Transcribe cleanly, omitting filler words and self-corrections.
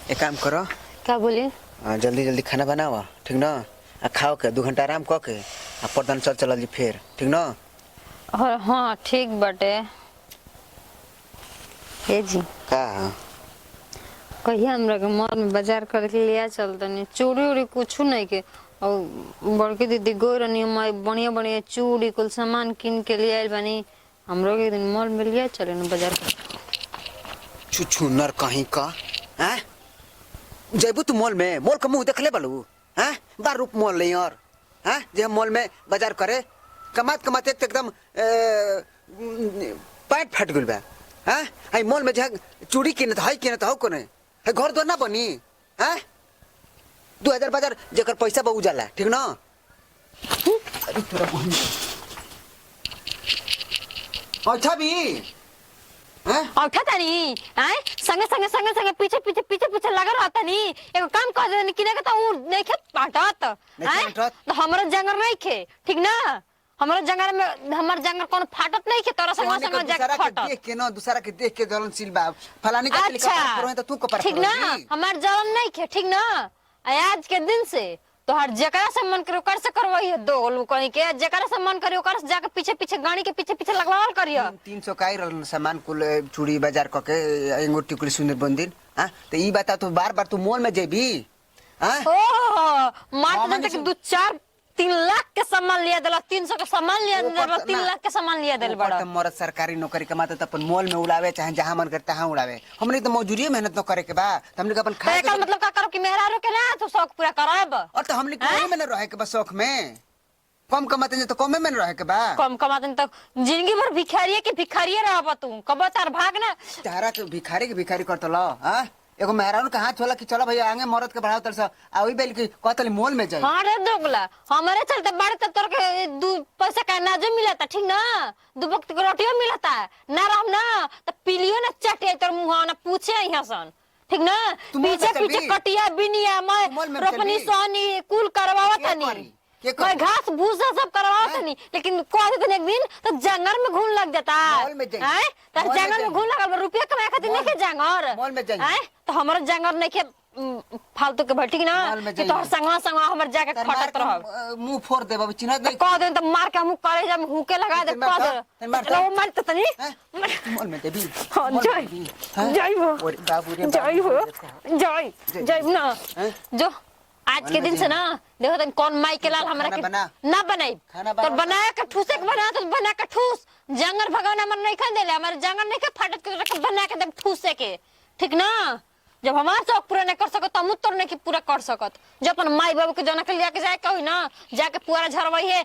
एक काम करो। का बोली? जल्दी जल्दी खाना बनावा, ठीक ना? आ खाओ के 2 घंटा आराम क के आ परदन चल चलल जी फेर, ठीक ना? और हाँ, ठीक बाटे। ए जी। का? कहिया हमरा के मॉल में बाजार करके लिया चल तनी। चूड़ी उड़ी कुछ नहीं के, और बड़की दीदी गोई रहनी माई, बढ़िया बढ़िया चूड़ी कुल सामान किन के ले आइल बानी। हमरो के एक दिन मॉल में लिया चले ना बाजार करे। छुछु नर कहीं का हैं। जैबू तू मॉल में? मॉल का मुंह देखले बालू हैं? बार रूप मॉल नहीं और हैं जे हम मॉल में बाजार करे। कमात कमात एक तो एकदम पैंट फट गेल बा हैं। आई मॉल में जहाँ चूड़ी किनत हई, किनत हौ कोने है, घर द्वार ना बनी हैं। 2000 बाजार जेकर पैसा बहु जाला, ठीक ना? अरे तोरा बहन। अच्छा भी हैं। औठा तानी आए संगे संगे संगे संगे पीछे पीछे पीछे पीछे लगल रहता नी। एगो काम कर देनी किने के तो ऊ नहीं खे पाटत। नइखे आए? पाटत। तो हमरो जंगर नहीं खे, ठीक ना? हमरो जंगर में हमर जंगर कौन फाटत नहीं खे तोरा संग सोने के संग जाके दूसरा के फाटत। देख के ना, दूसरा के देख के जलनशील बा। फलानी का अच्छा, कपर तो तू कपर। ठीक ना? हमार जलन नहीं खे, ठीक ना? आ आज के दिन से तोहर जेकरा से मन करे ओकर से करवही है दो लोग कहीं के, जेकरा से मन करे ओकर से जाके पीछे पीछे गाड़ी के पीछे पीछे लगवावल करियो। 300 का ही रहल सामान कुल, चूड़ी बाजार क के एंगो टिकुली सुंदर बंदिन। हां, तो ई बता, तू बार बार तू मॉल में जेबी? हां। ओहो मार हाँ, तो मने के 2, 4, 3 लाख के सामान लिया दिला, 300 के सामान लिया ऊपर दिला, त तीन ना- लाख के सामान लिया दिल ऊपर बड़ा। त मरद सरकारी नौकरी कमाता त अपन मॉल में उड़ावे, चाहे जहां मन करे तहां उड़ावे। हमने तो मजदूरी मेहनत न करे के बा त हमने के अपन तो खाए एकर के। मतलब का करो कि मेहरारू के ना तू शौक पूरा करब? और तो हमने के वही में न रहे के बा शौक में। कम कमाते तो कमे में न रहे के बा। कम कमाते तो जिंदगी भर भिखारिये के भिखारिये रहब तू, कब तार भाग ना। तारा के भिखारी करत ल। हां, एगो मेहरारू के हाथ होला कि चलो भैया आगे मरद के बढ़ाओ तलस आ ओई बेल की कहतली मॉल में जाई। हाँ रे दोगला, हमारे चलते बाड़े तब तोर के 2 पैसा का अनाजो मिलता, ठीक ना? 2 वक्त के रोटियो मिलता ना। रहम ना तो पीलियो ना चटे तोर मुंह ना पूछे यहाँ सन, ठीक ना? तू मॉल में पीछे चलबी? पीछे कटिया बिनिया मैं तू मॉल में रोपनी चलबी? सोनी कुल करवावत के तनी। करी? के करी? मैं घास भूसा सब करवावत तनी, लेकिन कह देतनी एक दिन तो जंगल में घून लग जाता। मॉल में जाई। हैं तो मॉल में जंगल में जाई। घून लगल बा, रुपया कमाए खातिर नहीं के जंगल। मॉल में जाई। हैं तो हमरो जंगल नहीं के फालतू के भट्टी ना मॉल में कि जाई। तोहर संगवा संगवा हमर जाके तार मार खटत के रहब। मुंह फोड़ देब, अभी चिन्हत नहीं। कह दे तो मार के हम करे जब हुके लगा दे। तन मार कह त, दे। तन मार त। लो मार त तनी। हैं? तू मॉल में जेबी? हाँ, मॉल में जाई। जेबी? हैं? जाई हो। ओरे बाबू रे बाबू, जाई हो। देखो। जाई। जाई। जाई ना। हैं? जो आज के मॉल में दिन से जाई। ना देखो तन कौन माई के लाल हमरा खाना के बना। ना बनाई। खाना तो बना। बनाया के ठूसे के बना तो बना के ठूस। जंगल भगवान हमर नहीं खा देले, हमर जंगल नहीं के फाटत के रख बना के दे ठूसे के, ठीक ना? जब हमार शौक पूरा नहीं कर सकत तो हम तोर नहीं के पूरा कर सकत। जब अपन माई बाबू के जना के लिया के जाए कही ना जाके पूरा झरवई है।